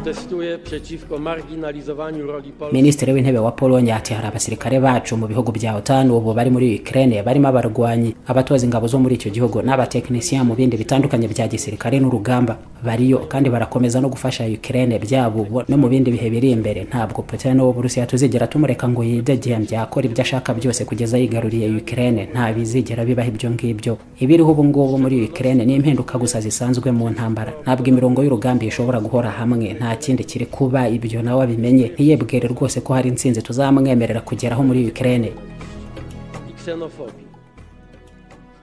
Protestuję przeciwko marginalizowaniu roli Polski. Minisitiri w'intebe wa Pologne ati hari abasirikare bacu mu bihugu bya OTAN ubu bari muri Ukraine barimo abarwanyi, abatoza ingabo zo muri icyo gihugu n'abatekinisiya mu bindi bitandukanye bya gisirikare n'urugamba bariyo, kandi barakomeza no gufasha Ukraine byabo no mu bindi bihe biri imbere. Ntabwo Putin w'Uburusiya tuzigera tumureka ngo yidegembye akora ibyo ashaka byose kugeza yigaruriye Ukraine. Nta bizigera bibaho ibyo ngibyo. Ibiriho ubu ngubu muri Ukraine ni impinduka gusa zisanzwe mu ntambara. Ntabwo imirongo y'urugamba ishobora guhora hamwe, nta kindi kiri kuba, ibyo nawe abimenye. Ntiyebwere rwose ko hari intsinzi tuzamwemerera kugeraho muri Ukraine.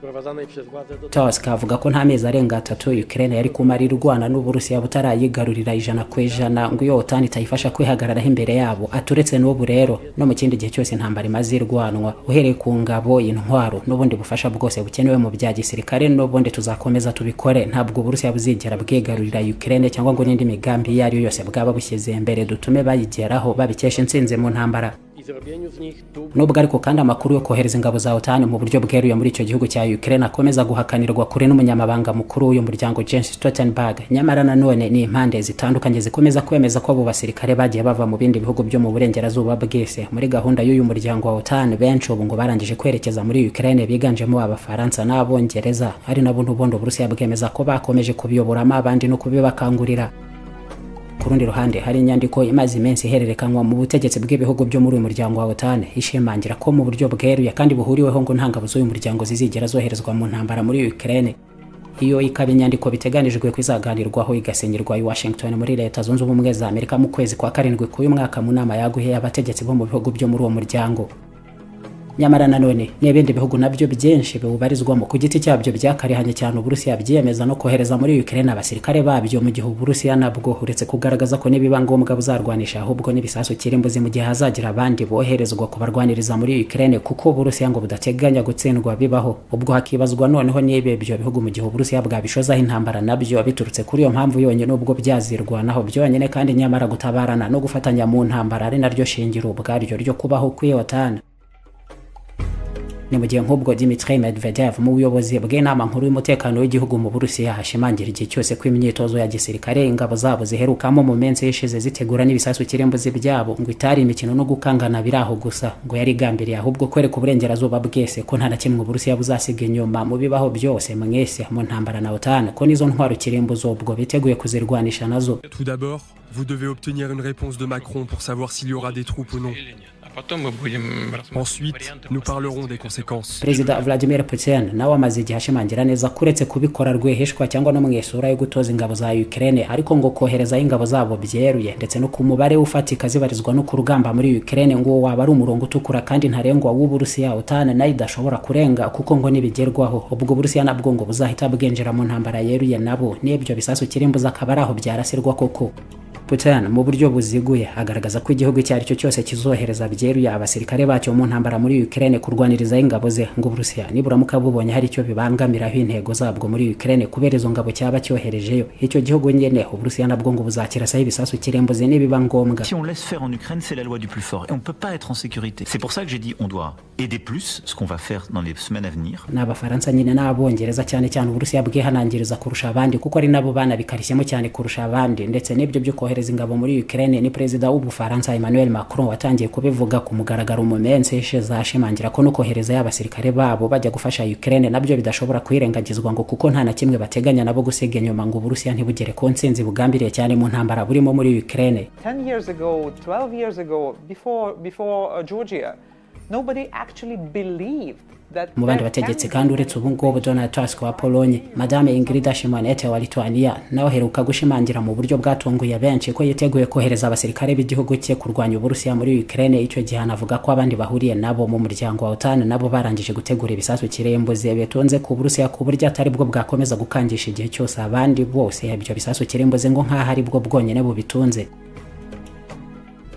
I wprowadzanej przez władze do Tusk avuga ko nta mezi arenga 3 Ukraine yari kumara irwana n'Uburusiya butarayigarurira 100% ngo iyo OTAN itayifasha kwihagararaho imbere yabo. Aturetse n'ubu rero no mu kindi gihe cyose intambara imaze irwanwa, uhereye ku ngabo, intwaro n'ubundi bufasha bwose bukenewe mu bya gisirikare, n'ubundi tuzakomeza tubikore. Ntabwo Uburusiya buzigera bwigarurira Ukraine cyangwa ngo n'indi migambi iyo ari yo yose bwaba bushyize imbere dutume bayigeraho babikesha intsinzi mu ntambara. Nubwo ariko kandi amakuru yo kohereza ingabo za OTAN mu buryo bweruye muri icyo gihugu cya Ukraine akomeza guhakanirwa kure n'umunyamabanga mukuru w'uyu muryango Jens Stoltenberg, nyamara nanone ni impande zitandukanye zikomeza kwemeza ko abo basirikare bagiye bava mu bindi bihugu byo mu burengerazuba bwese muri gahunda y'uyu muryango wa OTAN. Benshi ubu ngo barangije kwerekeza muri Ukraine, biganjemo Abafaransa n'Abongereza, ari nabo n'ubundi Uburusiya bwemeza ko bakomeje kubiyoboramo abandi no kubibakangurira. Ku rundi ruhande hari inyandiko imaze iminsi ihererekanywa mu butegetsi bw'ibihugu byo muri uyu muryango wa OTAN ishimangira ko mu buryo bweruye kandi buhuriweho ngo nta ngabo z'uyu muryango zizigera zoherezwa mu ntambara muri Ukraine. Iyo ikaba inyandiko biteganijwe kwizaganirwaho igasenyerwa i Washington muri Leta Zunze Ubumwe za Amerika mu kwezi kwa 7 k'uyu mwaka mu nama yaguye abategetsi bo mu bihugu byo muri uwo muryango. Nyamara nanone n'ibindi bihugu nabyo byinshi biwubarizwamo ku giti cyabyo byakarihanye cyane Uburusiya byiyemeza no kohereza muri Ukraine abasirikare babyo, mu gihe Uburusiya nabwo uretse kugaragaza ko nibiba ngombwa buzarwanisha ahubwo n'ibisasu kirimbuzi mu gihe hazagira abandi boherezwa kubarwaniriza muri Ukraine, kuko Uburusiya ngo budateganya gutsindwa bibaho. Ubwo hakibazwa noneho niba ibyo bihugu mu gihe Uburusiya bwabishozaho intambara nabyo biturutse kuri iyo mpamvu yonyine ubwo byazirwanaho byonyine, kandi nyamara gutabarana no gufatanya mu ntambara ari naryo shingiro ubwaryo ryo kubaho kw'iyo OTAN. Ni mu gihe nk'ubwo Dmitry Medvedev mu buyobozi bw'inama nkuru y'umutekano w'igihugu mu Burusiya ashimangira igihe cyose ko imyitozo ya gisirikare ingabo zabo ziherukamo mu minsi ishize zitegura n'ibisasu kirimbuzi byabo ngo itari imikino no gukangana biraho gusa, ngo yari igambiriye ahubwo kwereka uburengerazuba bwese ko nta na kimwe Uburusiya buzasiga inyuma mu bibaho byose mwese mu ntambara na OTAN, ko n'izo ntwaro kirimbuzi ubwo biteguye kuzirwanisha nazo. Tout d'abord, vous devez obtenir une réponse de Macron pour savoir s'il y aura des troupes ou non. Ensuite, nous parlerons des conséquences. Perezida Vladimir Putin nawe amaze igihe ashimangira neza kuretse kubikora rwihishwa cyangwa no mu isura yo gutoza ingabo za Ukraine, ariko ngo kohereza ingabo zabo byeruye ndetse no ku mubare ufatika zibarizwa no ku rugamba muri Ukraine ngo waba ari umurongo utukura kandi ntarengwa w'Uburusiya OTAN nayo idashobora kurenga, kuko ngo nibigerwaho ubwo Uburusiya nabwo ngo buzahita bwinjira mu ntambara yeruye nabo, n'ibyo bisasu kirimbuza akaba ari aho byarasirwa koko. Putin mu buryo buziguye agaragaza ko igihugu icyo ari cyo cyose kizohereza byeruye abasirikare bacyo mu ntambara muri Ukraine kurwaniriza ingabo ze, ngo Uburusiya niburamuka bubonye hari icyo bibangamiraho intego zabwo muri Ukraine kubera izo ngabo cyaba cyoherejeyo, icyo gihugu nyene Uburusiya nabwo ngo buzakirasaho ibisasu kirimbuzi nibiba ngombwa. Si on laisse faire en Ukraine, c'est la loi du plus fort et on peut pas être en sécurité. C'est pour ça que j'ai dit on doit aider plus, ce qu'on va faire dans les semaines à venir. N'Abafaransa nyine n'Abongereza cyane cyane Uburusiya bwihanangiriza kurusha abandi, kuko ari nabo banabikarishemo cyane kurusha abandi, ndetse n'ibyo byo kohereza ingabo muri Ukraine ni perezida w'Ubufaransa Emmanuel Macron watangiye kubivuga ku mugaragaro mu minsi ishize, ashimangira ko no kohereza y'abasirikare babo bajya gufasha Ukraine nabyo bidashobora kwirengagizwa, ngo kuko nta na kimwe bateganya nabo gusiga inyuma ngo Uburusiya ntibugere ku ntsinzi bugambiriye cyane mu ntambara burimo muri Ukraine. 10 years ago, 12 years ago, before Georgia, nobody actually believed. Mu bandi bategetsi kandi uretse ubu ngubu Donald Tusk wa Pologne, Madame Ingrida Šimonytė wa Lithuania nawe aheruka gushimangira mu buryo bwatunguye benshi ko yiteguye kohereza abasirikare b'igihugu cye kurwanya Uburusiya muri Ukraine. Icyo gihe anavuga ko abandi bahuriye nabo mu muryango wa OTAN nabo barangije gutegura ibisasu kirimbuzi bitunze ku Burusiya, ku buryo atari bwo bwakomeza gukangisha igihe cyose abandi bose ibyo bisasu kirimbuzi ngo nkaho ari bwo bwonyene bubitunze.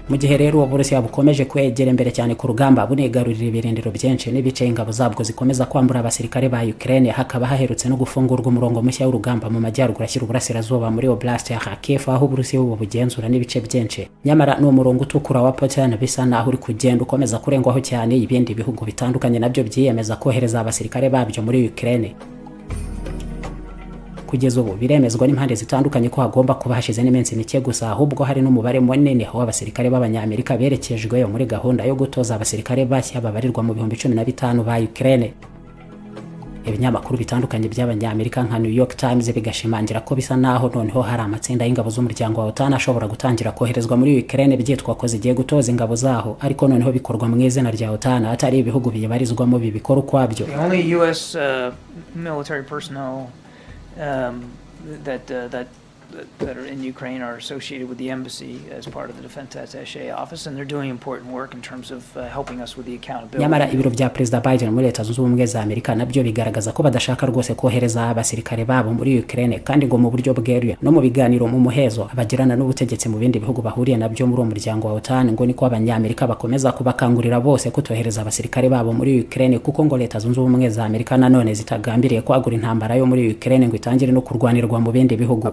Mu gihe rero Uburusiya bukomeje kwegera imbere cyane ku rugamba bunigarurira ibirindiro byinshi n'ibice ingabo zabwo zikomeza kwambura abasirikare ba Ukraine, hakaba haherutse no gufungurwa umurongo mushya w'urugamba mu majyaruguru ashyira uburasirazuba muri Oblast ya Kharkiv, aho Uburusiya ubu bugenzura n'ibice byinshi. Nyamara ni umurongo utukura wa Putin bisa naho uri kugenda ukomeza kurengwaho cyane, ibindi bihugu bitandukanye nabyo byiyemeza kohereza abasirikare babyo muri Ukraine. Kugeza ubu biremezwa n'impande zitandukanye ko hagomba kuba hashize n'iminsi mike gusa, ahubwo hari n'umubare munini w'abasirikare b'abanyamerika berekejweyo muri gahunda yo gutoza abasirikare bashya babarirwa mu 15,000 ba Ukraine. Ibinyamakuru bitandukanye by'abanyamerika nka New York Times bigashimangira ko bisa naho noneho hari amatsinda y'ingabo z'umuryango wa OTAN ashobora gutangira koherezwa muri Ukraine byitwa ko zigiye gutoza ingabo zaho, ariko noneho bikorwa mu izina rya OTAN atari ibihugu bibarizwamo bibikora ukwabyo. The only US military personnel that are in Ukraine are associated with the embassy as part of the defense attaché office, and they're doing important work in terms of helping us with the accountability. Nyamara ibiro bya Perezida Biden muri Leta Zunze Ubumwe za Amerika nabyo bigaragaza ko badashaka rwose kohereza abasirikare babo muri Ukraine, kandi ngo mu buryo bweruye no mu biganiro mu muhezo abagirana n'ubutegetsi mu bindi bihugu bahuriye nabyo muri uwo muryango wa OTAN, ngo niko abanyamerika bakomeza kubakangurira bose kutohereza abasirikare babo muri Ukraine, kuko ngo Leta Zunze Ubumwe za Amerika nanone zitagambiriye kwagura intambara yo muri Ukraine ngo itangire no kurwanirwa mu bindi bihugu.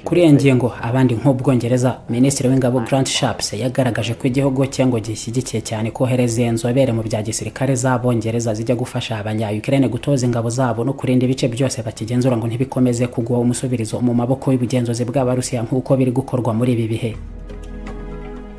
Kuri iyo ngingo abandi nk'Ubwongereza, Minisitiri w'Ingabo Grant Shapps yagaragaje ko igihugu cye ngo gishyigikiye cyane kohereza inzobere mu bya gisirikare z'Abongereza zijya gufasha abanya-Ukraine gutoza ingabo zabo no kurinda ibice byose bakigenzura ngo ntibikomeze kugwa umusubirizo mu maboko y'ubugenzuzi bw'Abarusiya nk'uko biri gukorwa muri ibi bihe.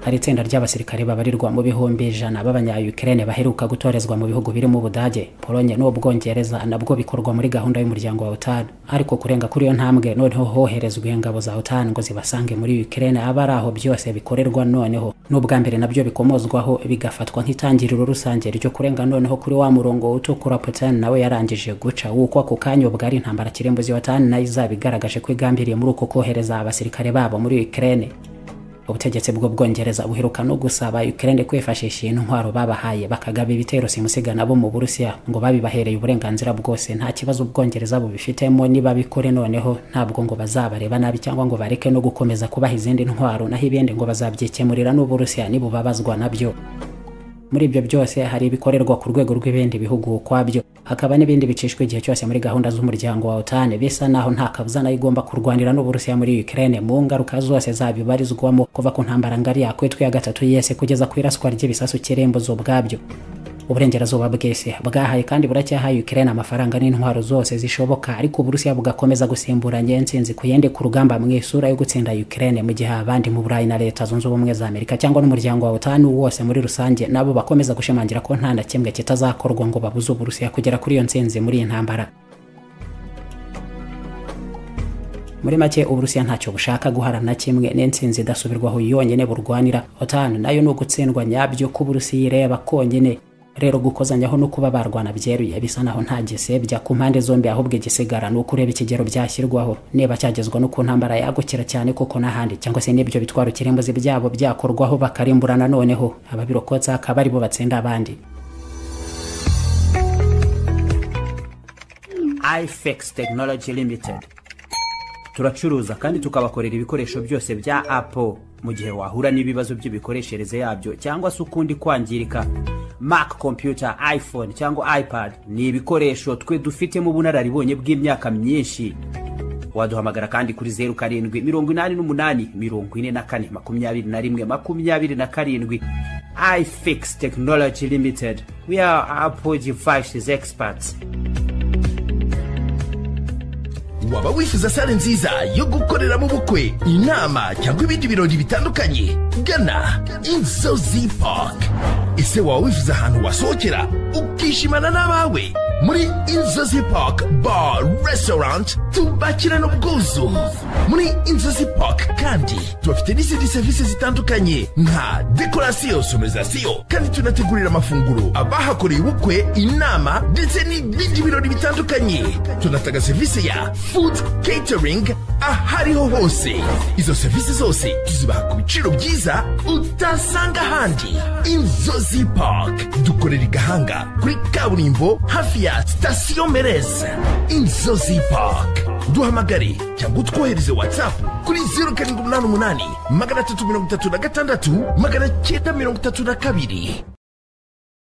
Hari itsinda ry'abasirikare babarirwa mu 100,000 b'abanya-Ukraine baheruka gutorezwa mu bihugu birimo Ubudage, Polonye n'Ubwongereza, nabwo bikorwa muri gahunda y'umuryango wa OTAN. Ariko kurenga kuri iyo ntambwe noneho hoherezwa ingabo za OTAN ngo zibasange muri Ukraine, aba ari aho byose bikorerwa noneho n'ubwa mbere nabyo bikomozwaho bigafatwa nk'itangiriro rusange ryo kurenga noneho kuri wa murongo utukura Putin nawe yarangije guca, wuko ako kanya ubwo ari intambara kirimbuzi OTAN nayo izabigaragaje ko igambiriye muri uko kohereza abasirikare babo muri Ukraine. Ubutegetsi bw'Ubwongereza buheruka no gusaba Ukraine kwifashisha intwaro babahaye bakagaba ibitero simusiga nabo mu Burusiya, ngo babibahereye uburenganzira bwose, nta kibazo Ubwongereza bubifitemo niba bikore noneho ntabwo ngo bazabareba nabi cyangwa ngo bareke no gukomeza kubaha izindi ntwaro, naho ibindi ngo bazabyikemurira n'Uburusiya nibubabazwa nabyo. Muri ibyo byose hari ibikorerwa ku rwego rw'ibindi bihugu ukwabyo, hakaba n'ibindi bicishwa igihe cyose muri gahunda z'umuryango wa OTAN bisa naho nta kabuza nayo igomba kurwanira n'Uburusiya muri Ukraine mu ngaruka zose zabibarizwamo, kuva ku ntambara ngari yakwitwa ya gatatu yese kugeza ku iraswa ry'ibisasu kirimbuzo ubwabyo. Uburengerazuba bwese bwahaye kandi buracyahaye Ukraine amafaranga n'intwaro zose zishoboka, ariko Uburusiya bugakomeza gusimburanya intsinzi ku yindi ku rugamba mu isura yo gutsinda Ukraine, mu gihe abandi mu Burayi na Leta Zunze Ubumwe za Amerika cyangwa n'umuryango wa OTAN wose muri rusange nabo bakomeza gushimangira ko nta na kimwe kitazakorwa ngo babuze Uburusiya kugera kuri iyo ntsinzi muri iyi ntambara. Muri make Uburusiya ntacyo bushaka guharana kimwe n'intsinzi idasubirwaho yonyine burwanira. OTAN nayo ni ugutsindwa nyabyo k'Uburusiya ireba konyine. Rero gukozanyaho no kuba barwana byeruye bisa naho nta gisebya ku mpande zombi, ahubwo igisigara ni ukureba ikigero byashyirwaho niba cyagezwa no ku ntambara yagukira cyane koko n'ahandi, cyangwa se n'ibyo bitwaro kirimbuzi byabo byakorwaho bakarimburana noneho ababirokotsa akaba aribo batsinda abandi. iFix Technology Limited turacuruza kandi tukabakorera ibikoresho byose bya Apple mu gihe wahura n'ibibazo by'imikoreshereze yabyo cyangwa se ukundi kwangirika. Mac computer, iPhone cyangwa iPad ni ibikoresho twe dufitemo ubunararibonye bw'imyaka myinshi. Waduhamagara kandi kuri 07 88 44 21 27. iFix Technology Limited. We are Apple devices experts. Waba wifuza sale nziza yo gukoreramo ubukwe, inama cyangwa ibindi birori bitandukanye? Gana Inzozi Park. Ese waba wifuza ahantu wasohokera ukishimana n'abawe? Muri Inzozi Park Bar Restaurant tubakirana ubwuzu. Muri Inzozi Park kandi tubafite n'izindi serivisi zitandukanye nka dekorasiyo, sonorisation, kandi tunategurira amafunguro abahakoreye ubukwe, inama ndetse n'ibindi birori bitandukanye. Tunatanga serivisi ya food catering ahariho hose. Izo serivisi zose tuzibaha ku biciro byiza utasanga ahandi. Inzozi Park dukorera i Gahanga kuri kaburimbo hafi ya Station Merez. Inzozi Park, duhamagare cyangwa utwohereze WhatsApp kuri 0788 336 932.